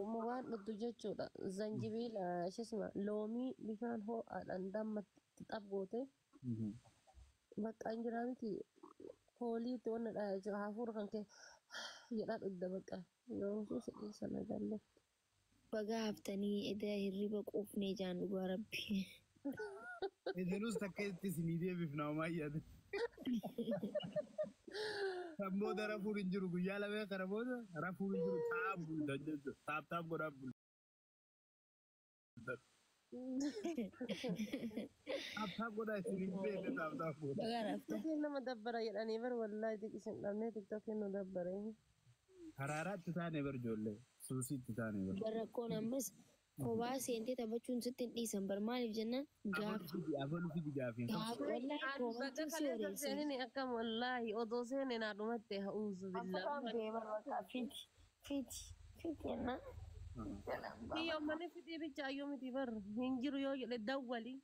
Waan dhugdu jechuudha. Zanjibiila ishisma loomii bishaan ho'aadhaan dammatti xab goote bakka hin jiraa miti fooliitti wanna dha jechuudha. Hafuura kan kee jedhaa dhugda bakka. Yoo suusi sana galle. Bagaa haftanii eda hirriba quufnee jaan dhugaa rabbi. Isinus takka itti isinii deebifna homaa yaade. Kan booda rafuun hin jiru guyyaa lamee kana booda rafuun hin jiru taa'aa bultan jechuudha. Taap taap godhaa bultan. Taap taap godhaa isin hin beekne taap taap godhaa. Bagaa rafta. TikTokiin nama dabbara jedhanii bar wallaahi isin dhabnee TikTokiin nu dabbare. Haraaraatti taane bar ijoollee suusiitti taane bar. Barrakkoon ammas kophaa seentee taphachuun sitti hin dhiisan bar maaliif jennaan gaafa Afalu fidi gaafiin. gaafa wallaahi Bakka koomantiin si kaleessa odeessan. seenini akkam wallaahi odoo seene naa dhumatte ha'uuzu billaa. Afaan beeman bakka fiti fiti fiti jennaan. Kiyyoo manni fidii bicha ayyoo miti bar hin jiru yoo jedhe dawwali.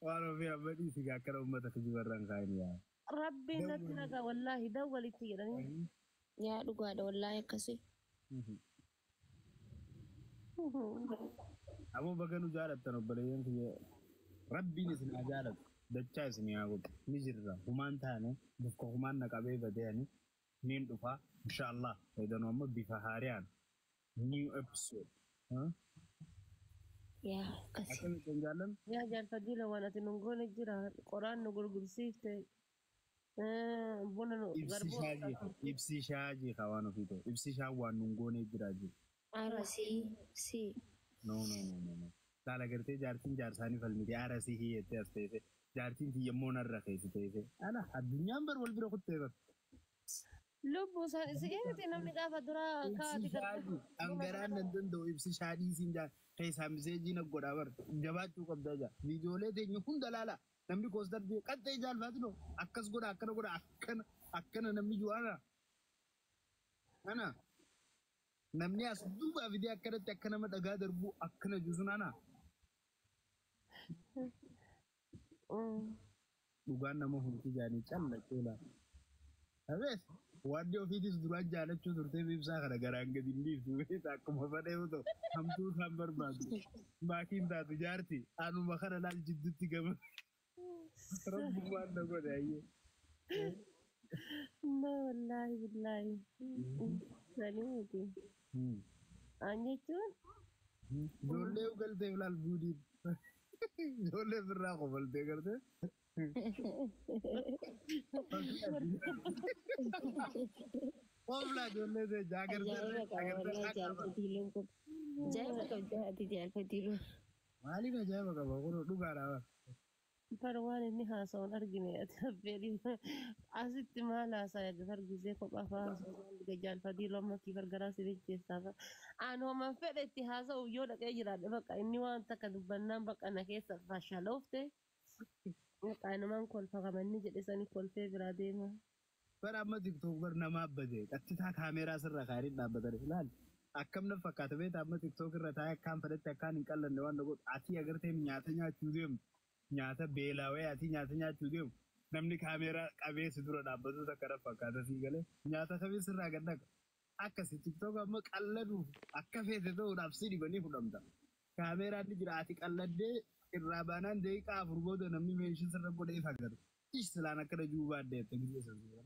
Waan ofii amma dhiisi akkana uummata kijibarraan kaa'in yaa. Rabbiin natti nagaa wallaahi dawwalitti jedhanii. Yaa dhugaadha wallaahi akkasii. Aboo baga nu jaalattan obboleeyyan kiyya rabbiin isin haa jaalatu dachaa isin haa godhu ni jirra humaan taane bifka humaan na qabee badee ani niin dhufaa inshaallah fayyadanu amma bifa haariyaan new episode. Yaa akkasii. Akkamitti hin jaallan? Yaa jaalfadhiila waan ati nun goone jira qoraan nu gurgursiifte buna nu Ibsi shaajii ibsi shaajii ka waan ofii ta'u ibsi shaa waan nun goonee jira jiru. Ara sii sii. No no no no no. Laala gartee jaartiin jaarsaanii falmite ara si hiyyettee as teesse jaartiin tiyya immoo narra keessa teesse. Ala addunyaan bar wal bira kuttee bar. Lubbuu isaan isin miti namni gaafa duraa kaati Ibsi dhangaraan nan danda'u ibsi shaadhii siin jaa keessaa miseejii na godhaa bar jabaachuu qabdaa jaa. Viidiyoolee teenya hunda laala namni koostar jee qaxxee jaalfaati doo akkas godha akkana godha akkana akkana namni jiru ana. Ana namni as duubaa fidee akkanatti akka nama dhagaa darbuu akkana jiru sun ana. Dhugaan nama hundi jaanii callachuu laata. Abees wanti ofiitis duraan jaalachuu turtee ibsaa kana garaan gadi hin dhiiftu beektaa akkuma fedhee yoo ta'u hamtuu isaan barbaadu. Maakiin taatu jaarti anuma kana laal jidduutti gama. Rabbumaan na godhe ayyee. No wallaahi billaahi. Sanii miti. An jechuun Ijoollee galtee laal buudiin. Ijoollee birraa qofaltee gartee. Qoflaa ijoollee ta'e jaagartee. Ajaa'iba qaba wallaahi jaalfatiiluun kun. Ajaa'iba qabda ati jaalfatiiluun. Maaliif ajaa'iba qaba kun dhugaadha. Bar waan inni haasa'uun argine ati affeerii asitti maal haasa'e argisee kophaa haasa'u jaalfadii lommatii gargaraa si bilcheessaa fa'a. An homan fedhe itti haasa'u yoo dhaqee jiraadhe bakka inni waan takka dubbannaan bakka na keessa fashaloofte bakka inumaan kolfa kamanni jedhe sani kolfee biraa deema. Bara amma TikTok bar nama abbate qattitaa kaameeraa sirra kaa'anii dhaabbatan ilaali. Akkam na fakkaata beektaa amma TikTok irra taa'ee akkaan fedhatti akkaan hin qallanne waan godhu ati agartee nyaata nyaachuu deemu nyaata beelawee ati nyaata nyaachuu deemu namni kaameeraa qabee si dura dhaabbatu takka na fakkaata sii galee nyaata kamii sirraa gad dhaqa. Akkasi TikTok amma qalladuuf akka feete ta'uudhaaf si dhibanii fudhamta. Kaameeraan ni jira ati qalladdee irraa baanaan daqiiqaa 4 booda namni meeshaa sirra godhee ifa agarra. Ish silaan akkana juu baaddeette gisee sana.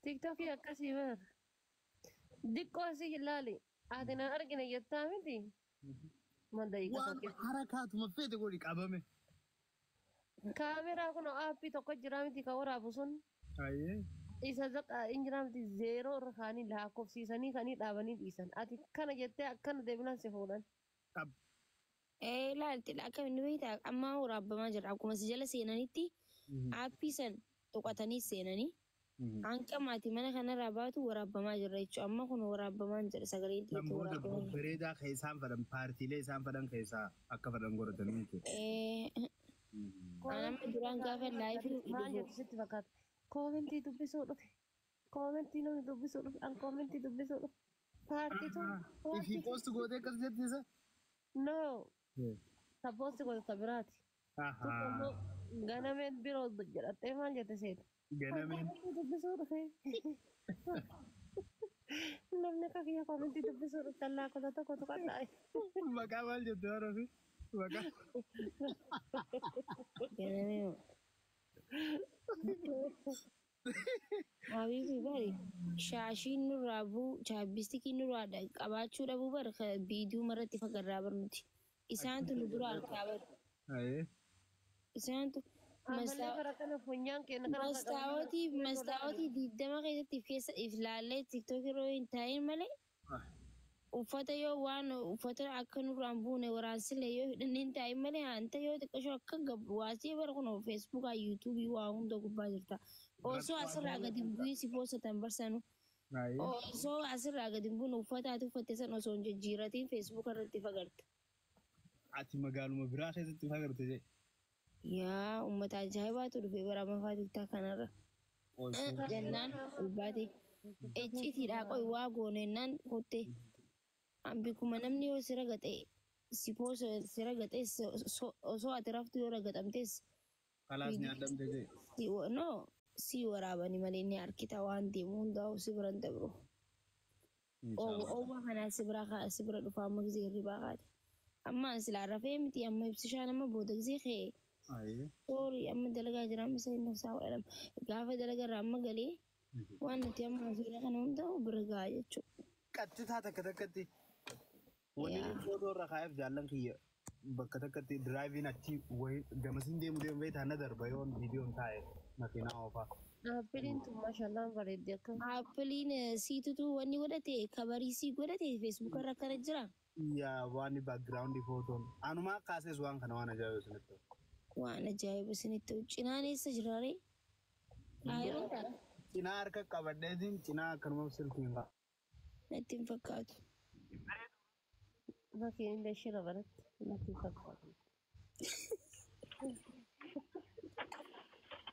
TikTokii akkasii bar. Diqqoo asii ilaali. Ati nan argine jettaa miti. Ma daqiiqa Waan tokko. harakaatuma feete godhi qabame. Kaameraa kun aappii tokko jira miti kan waraabu sun. Ayyee. Isa zaqa hin jira miti zeeroo irra kaanii lakkoofsiisanii kanii dhaabanii dhiisan. Ati kana jettee akkana deebinaan si fuudhan. Qab. Ee ilaalti akka inni beektaa amma waraabbamaa jira akkuma si jala seenanitti aappii san tuqatanii seenanii hanqa maatii mana kanarraa baatu waraabbamaa jira jechuudha. Amma kun waraabbamaa jira sagaleen Kan xixiqqoo booda waraabbamaa. bareedaa kan isaan fedhan paartiilee isaan fedhan keessaa akka fedhan godhatanii jechuudha. Ee an amma duraan gaafa laayifii Maal dhufu jettu sitti fakkaata? Koomentii dubbisuu dhufe. Koomentii namni dubbisuu dhufe. An koomentii dubbisuu dhufe. Paartii tun. Ifii poost gootee akkas jetti isa? No. Tapoosti godhata biraati. Tokko immoo ganameen biroo jedhattee maal jette seeta? Ganameen. Koomentii dubbisuu dhufe. Namni akka kiyya koomentii dubbisuu dhuftan lakkoofsa tokko tuqadhaa. Maqaa maal jette warra maqaa? Ganamee. Habibi bari shaashiin nurraa buu chaappistikiin nurraa qabaachuu dhabuu bar viidiyoo irratti fagarraa bar nuti. Isaantu nu dura harkaa bar. Isaantu Ammallee bara kana funyaan keenya kana mastaawotii 20 keessatti if keessa if laallee tiktook yeroo hin taa'in malee uffata yoo waan uffata akka nurraan buune waraansillee yoo hidhanne hin taa'in malee hanta yoo xiqqashoo akka waasii bara kun feesbuukaa yuutuubii waa hunda gubbaa jirta. Osoo asirraa gadi hin bu'iin si poosatan barsanu. Osoo asirraa gadi hin buune uffata ati uffatte san osoo hin jijjiiratiin feesbuuka irratti fagarta. Ati magaaluma biraa keessatti fagarte jee. Yaa uummata ajaa'ibaatu dhufe bara mafaa tiktaa kanarra. Jennaan ulbaate icciitiidhaa qoy waa goonennaan kotte. Bikuma namni yoo si ragaxe si poosa si ragaxe osoo ati raftu yoo ragaxamtes Kalaas nyaadhamte jee. No si waraabani malee ni harkita waan deemu hundaa'u si biran dabru. Oowwaa kanaa si bira si bira dhufaa amma gisee hirribaa kaate. Amma an silaa rafee miti amma ibsishaan amma booda gisee ka'e. Sorry amma dalagaa jira amma isa inni isaa godhama. Gaafa dalagaa irraa amma galee waan nuti amma haasofne kana hundaa'u bira gahaa jechuudha. Qaxxitaa takka takkatti. Wanni footoo irra kaa'eef jaallan kiyya bakka takkatti diraayiviin achi wayii gamasiin deemu deemu beektaa na darba yoon viidiyoon taa'e makiinaa oofaa. Aappiliin tun maashaallaan bareeddi akka. Aappiliin siitutu wanni godhate kabarii sii godhate feesbuuk irra akkana jira. Yaa waan baakgiraawundi footoon anumaa kaasees waan kana waan ajaa'iba isinitti. Waan ajaa'iba isinitti cinaan eessa jiraaree? Ayiroo Cinaa harka qabadheetiin cinaa akkanuma silkiin ka'a. Natti hin fakkaatu. Makiin illee shira baratti natti hin fakkaatu.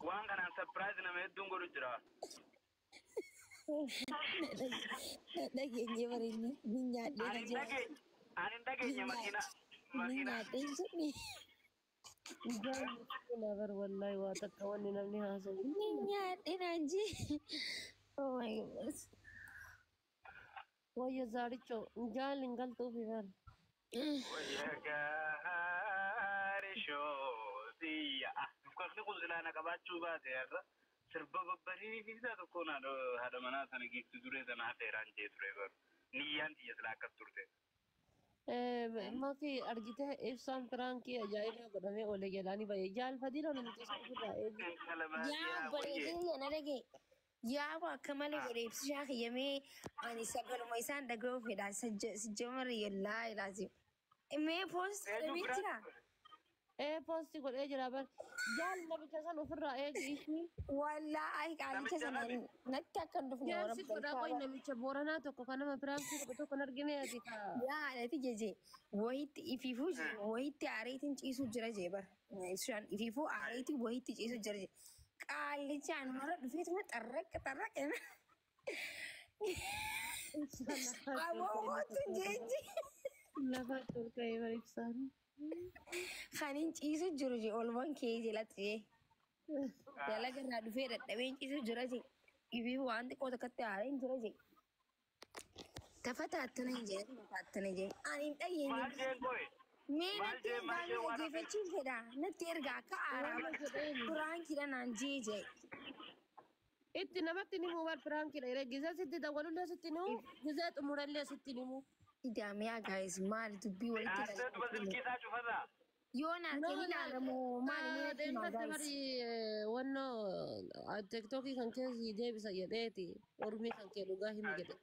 Waan kanaan surprise nama hedduun godhu jira. Dhageenye bareedni ni nyaadhee Ani hin dhageenye. Ani hin dhageenye makiina. Ni Makiina. nyaadhee hin jenne. Ijaan bar wallahi waa takka wanni namni haasa'u. Ni nyaadhee naan jee. Oh my goodness. Wayyo zaaricho jaal hin galtuufi bar. Wayya gaarii shootiyya. Dukkanni kun silaa na qabaachuu baate har'a sirba babbareedaa tokkoon haadha manaa sana giifti duree sana hafeeraan jee ture baru. Niyyaan tiyya silaa akkas turte. Maki argite ibsaan piraankii ajaa'ibaa godhamee oole jalaanii bahe. Jaal fadiila namicha isa ofirraa eegi. Intala Yaa baadiyyaa wayyee. obboleettii na dhagee. Yaa akka malee godhe ibsishaa kiyyamee ani sagaluma isaan dhaga'uu fedha sijjamara yellaa ilaasi. Mee poost Eenyu godhamee biraa? jira? Ee poosti godhee jira bar. Jaal namicha san ofirraa eegi ishii. Wallaahi qaalicha Namicha sana nami. natti akka hin dhufne warra Jaarsi godhaa qoy namicha booranaa tokko kan nama piraankii godhu tokko hin argine ati ka. Yaa haadhati jeje wayitti ifiifuu wayitti aareetiin ciisuu jira jee bara. Ibsishaan ifiifuu aareetiin wayitti ciisuu jira jee. Qaalicha anumarra dhufeetuma xarraqa xarraqa. Aboo kootu jeeji. Lafa ol ka'ee bar ibsaan. Kan hin ciisu jiru jee olman kee jalatti jee. Dalaga irraa dhufee dadhabee hin ciisu jira jee. Ifiifuu waan xiqqoo takkatti aareen jira jee. Tafa taattana hin jee taattana jee. Ani hin Maal dhageenye. jeen qoy? Mee Maal natti jee maal ergaa jee mee waan hafe? dhaggeeffachuun fedha. Natti ergaa akka aaraa piraankiidha naan jee jee. Itti namatti ni himuu bar piraankiidha. Yeroo gizee sitti dawwalullee sitti ni himu gizee xumurallee sitti ni himu. Idaamiyaa gaayis maali dubbii walitti Aarsee duba silkii isaa cufataa. Yoo naan kenni ilaalamu maali mee natti himaa Deemtatti gaayis. bari wannoo tiktookii kan keessi deebisa jedheeti ormii kan kee dhugaa himi jedhe.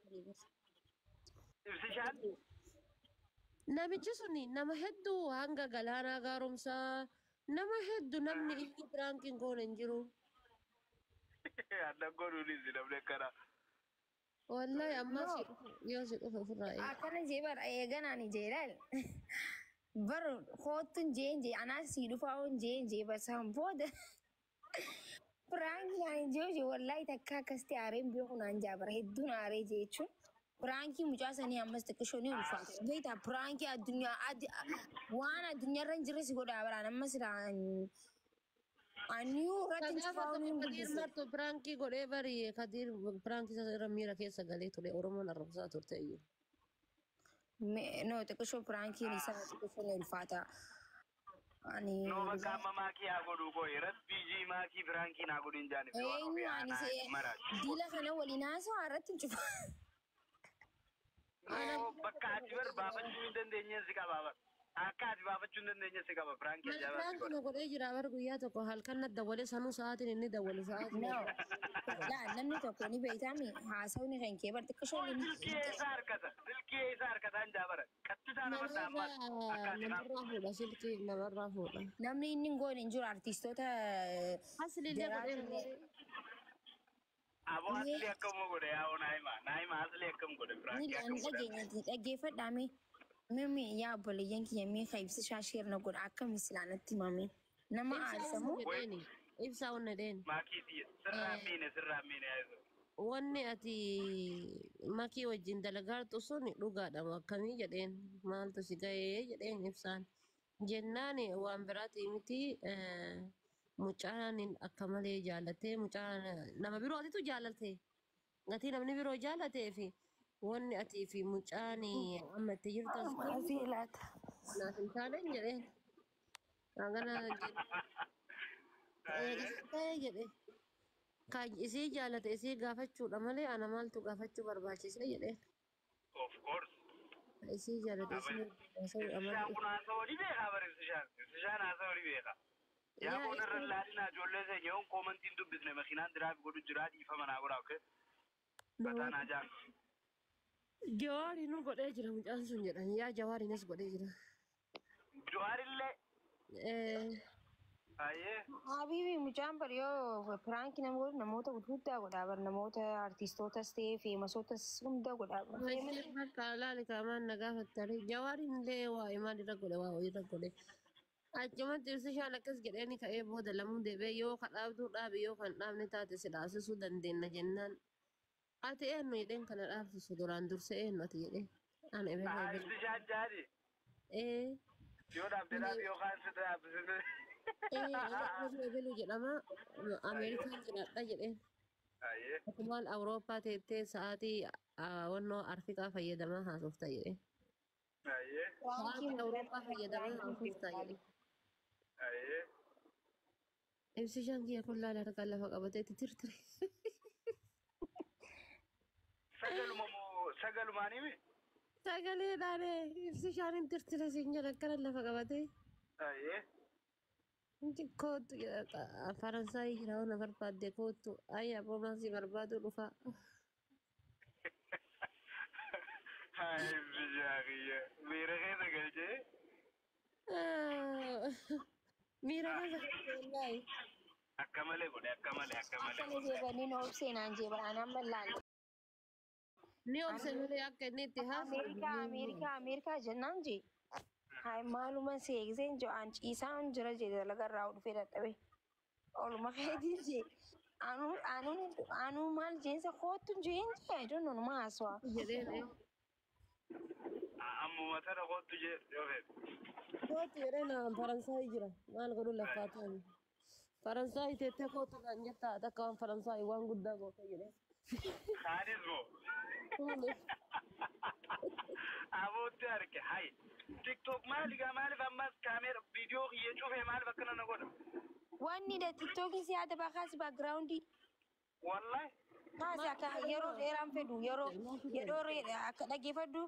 Ibsishaan. Namichi suni nama hedduu hanga galaanaa gaaromsaa nama hedduu namni inni piraankiin goone hin jiru. Annan godhuunis namni akkana. Wallahi ammaa si dhufu yoo si dhufe ofirraa eegi. Akkana jee bara eeganaani jee laal. Bar koottun jeen jee anaas sii dhufaa oon jeen jee basaan booda. Piraankii naan jee jee wallaahi takka akkasitti aareen beeku naan jaa bara hedduun aaree jee jechuun. Piraankii mucaa sanii ammas xiqqishoo ni ulfaata. Beektaa piraankii addunyaa waan addunyaarra hin jirre si godhaa baraan ammas Aniyuu irratti hin Gaafa cufaa'uun hin tokko Kadiir guddise. Marto piraankii godhee bari Kadiir piraankii isa irra miira keessa galee ture Oromoon arrabsaa turte iyyuu. No, xiqqishoo piraankiin isaa xiqqishoo ni ulfaata. Ani No bakka amma maakii haa godhuu qoyi. Rabbii jii maakii piraankii naa godhu hin jaaniif waan eenyu ofii ani aanaa se maraati. diila kana waliin haasawaa irratti hin cufa. No bakka ati bar baafachuu hin dandeenye si qaba bar. Akka ati baafachuu hin dandeenye si qaba piraankii Ani ajaa'ibaa si piraankii godha. na godhee jira bar guyyaa tokko halkan na dawwale sanuu sa'aatiin inni dawwale sa'aatiin. No. Laa namni tokko ni beeytaami haasawni kan kee bar xiqqishoo Qoy silkii eessa harkata? Silkii eessa harkata hin jaabara? Qattisaa nama ammas akka ati qabu. Namarraa fuudha silkii namarraa fuudha. Namni inni hin goone hin jiru artiistoota Aslillee godhee Aboo asli akkam godhe yaa naayima. Naayima asli akkam godhe ni piraankii akkam ni godhe. dhageenyati dhaggeeffadhaame mimi yaa obboleeyyan kiyya mee ka ibsa shaasheer na godha akkami silaanatti himame nama aarsamu jedheeni ibsaa wanna jedheeni. Maakii tiyya sirraa miine sirraa miine yaa isu. Wanni ati makii wajjin dalagaartu sun dhugaadha moo akkamii jedheen maaltu si ga'ee jedheen ibsaan. Jennaan waan biraati miti mucaan akka malee jaallatee mucaan nama biroo atitu jaallatte gatii namni biroo jaallatee fi wanni atii fi mucaan amma itti jirtan sun Maasii laata. naaf hin taane jedheen. Hangana jedhee jedhe. Kan isii jaalate isii gaafachuudha malee ana maaltu gaafachuu barbaachise jedheen. Of course. Isii jaalate isii haasa'uudha Ibsishaan malee. kun haasawaa ni beekaa bara ibsishaan. Ibsishaan haasawaa ni beekaa. Yaa Yaa boona irra laalina ijoollee seenya yoon koomantiin dubbisne makiinaan diraafi godhu jiraa dhiifama naa godhaa oke. Bataa naa jaan. Jawaariinuu godhee jira mucaan sun jedhan yaa jawaariinis godhee jira. Jawaarillee. Ayyee. Habibi mucaan bar yoo piraankii nama godhu namoota gurguddaa godhaa bar namoota artiistootas ta'ee feemasotas hunda godhaa bar. Bakka laali kaamaan na gaafattani jawaariin illee waa imaan irra godhe waa irra godhe. Achumatti ibsishaan akkas jedheeni ka'ee booda lamuu deebi'ee yoo ka dhaabduu dhaabi yoo kan dhaabne taate si dhaabsisuu dandeenya jennaan. Ati eenyu jedheen kana dhaabsisu duraan dursa eenyu ati jedheen. Ana ebelu ebelu. Ibsishaan jaadi. Ee. Yoo dhaabde dhaabi yookaan si dhaabsise. Ee ebelu ebelu jedhama Ameerikaan jiraadha jedheen. Ayyee. Atumaan Awurooppaa teettee sa'aatii wannoo Afrikaa fayyadamaa haasofta jedheen. Ayyee. Sa'aatii Awurooppaa fayyadamaa haasofta jedheen. Ayyee. Ibsishaan kiyya kun laala harkaan lafa qabatee itti tirtire. Sagaluma moo sagalumaanii mi? Sagalee dhaanee ibsishaan hin tirtire siin jedha akkana lafa qabatee. Ayyee. Inti kootu jedha Faransaayii jira waan barbaadde kootu ayyaa boomaan si barbaadu dhufa. Haa ibsishaa kiyya. Miira keessa galchee. Miira keessa galchee wallaahi. Akka malee godhe akka malee akka malee. Akkana jeebanii na obsee naan jeeban ani amma laala. Ni obse malee akka inni itti haasa'u. Ameerikaa Ameerikaa Ameerikaa jennaan jee. Hayi maaluma seegseen jee an ciisaan jira jee dalagarraa dhufee dadhabe. Oluma keetiin jee. Anuu anuu anuu maal jeensa koottu jeen jee I don't know numa haasawaa. Jedheen. Ammuma tana kootu jee yoo feete. Kootu jedheen Faransaayii jira maal godhu lafaa ta'an. Faransaayii teettee kootu kan jettaa takka waan Faransaayii waan guddaa goote jedheen. Kaanis moo? Abootti arge hayi. TikTok maali gaa maaliif ammas kaameera viidiyoo kiyya cufee maaliif akkana na godha? Wanni da tiktookii si yaada baakaasi baakgiraawundii. Wallahi. Kaasi akka yeroo dheeraan fedhu yeroo yeroo akka dhaggeeffadhu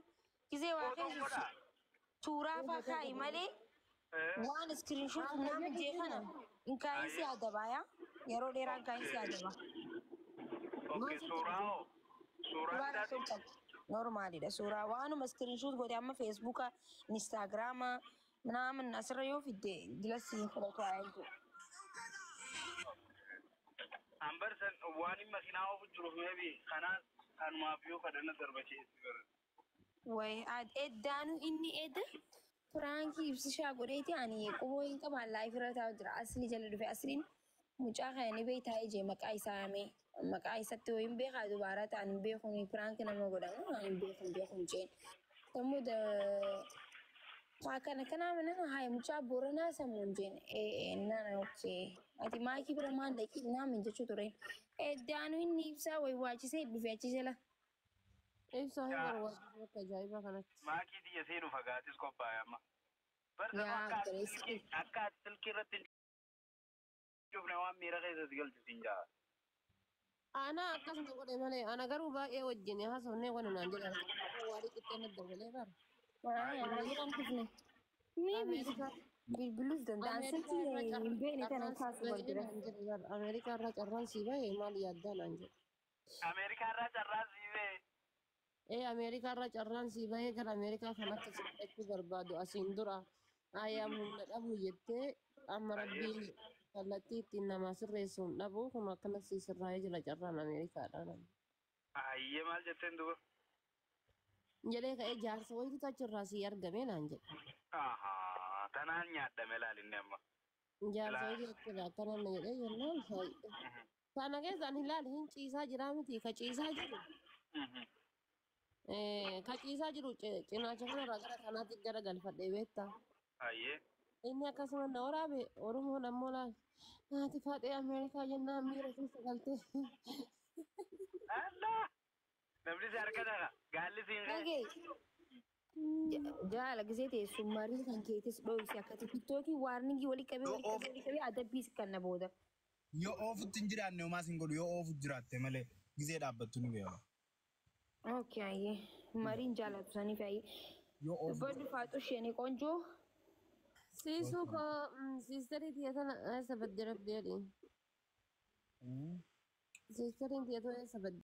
gisee waa Footoon keessa godha. suuraa faa kaa'i malee waan iskiriinshoot nama jee kana hin kaa'iin si adabaa yaa yeroo dheeraa hin kaa'iin si adaba. Okay, suuraa hoo? Suuraa Suuraa bitaa sun qabu. Normaalidha suuraa waanuma iskiriinshoot godhe amma feesbuuka instaagiraama minaamin asirra yoo fidde dilas hin fudhatu haa jechuudha. Ambarsan waan hin makiinaa oofu jiruuf maybe kanaas kanumaaf yoo kadhanna darbacheessi bara. Way eddaanu inni edda piraankii ibsishaa godheeti ani quboo hin qabaan laayif irra taa'u jira asli jala dhufe asliin mucaa kana ni beektaa ijee maqaa isaa hame maqaa isatti yoo hin beekaa dubaara ta'an hin beekuun piraankii nama godhamu ani hin beeku hin beeku jeen. Sammuu waa kana kanaa mana hayi mucaa booranaa sammuun jeen ee nana okkee Ati maakii bira maal dhaqii naamin jechuu ture. Eddaanu inni ibsaa wayi waachisee dhufe achi jala. Ibsaa hin barbaachisu akka ajaa'ibaa kanatti. Maakii tiyya seenu fagaatis qophaa'e amma. Barsa Yaa akka ati obboleessi. Akka ati silkii irratti hin cufne waan miira keessa si galchu siin jaa. Ana akkasuma godhe malee ana garuu baay'ee wajjin haasofnee waan naan jedhan waarii qixxee natti dabalee bara. Waan biraan dhufne. Maybe bilbiluus danda'an silkii hin beekne kana kaasu barbaadan. Ameerikaa irraa carraan sii bahe maal yaaddaa naan jedhe. Ameerikaa irraa carraan sii bahe. Ee, Ameerikaa irraa carraan sii bahee gara Ameerikaa kanatti si fudhachuu barbaadu asiin dura ayyaam humna dhabu jettee amma rabbiin kallattii ittiin namaa sirreessuun dhabu kun akkana sii sirraa'ee jira carraan Ameerikaadha. Ayyee, maal jetteen duba? Jedhee ka'ee jaarsa wayitu achirraa sii argame naan jedhe. Ahaa, tanaan nyaadhame laalinni amma. Jaarsa wayitu achirraa akkana na jedhee jennaan sana keessa ani ilaali hin ciisaa jiraa miti ka ciisaa jiru. Ka ciisaa jiru cinaacha kanarraa gara kanaatti gara galfadhee beektaa. Ayyee. Inni akkasuma na waraabe Oromoon ammoo laal naati faaxee Ameerikaa jennaan miira keessa galtee. Allah! Namni si harka gaalli siin ka'e. Dhagee. Jaala gisee teessu marii kan keetis dho'isi akka tiktookii warning walii qabee walii qabee walii qabee adabbiis kan na booda. Yoo oofutti hin jiraanne homaa siin godhu, yoo oofu jiraatte malee gizee dhaabbattu ni beeka. Okay, ayyee. Mariin jaalatu saniif ayyee. Yoo oofu Dubbadhu faaxu isheen qoonjoo. Siisuu koo siisterii tiyya tana eessa badde rabbi jedhi. Siisteriin tiyya tana eessa badde?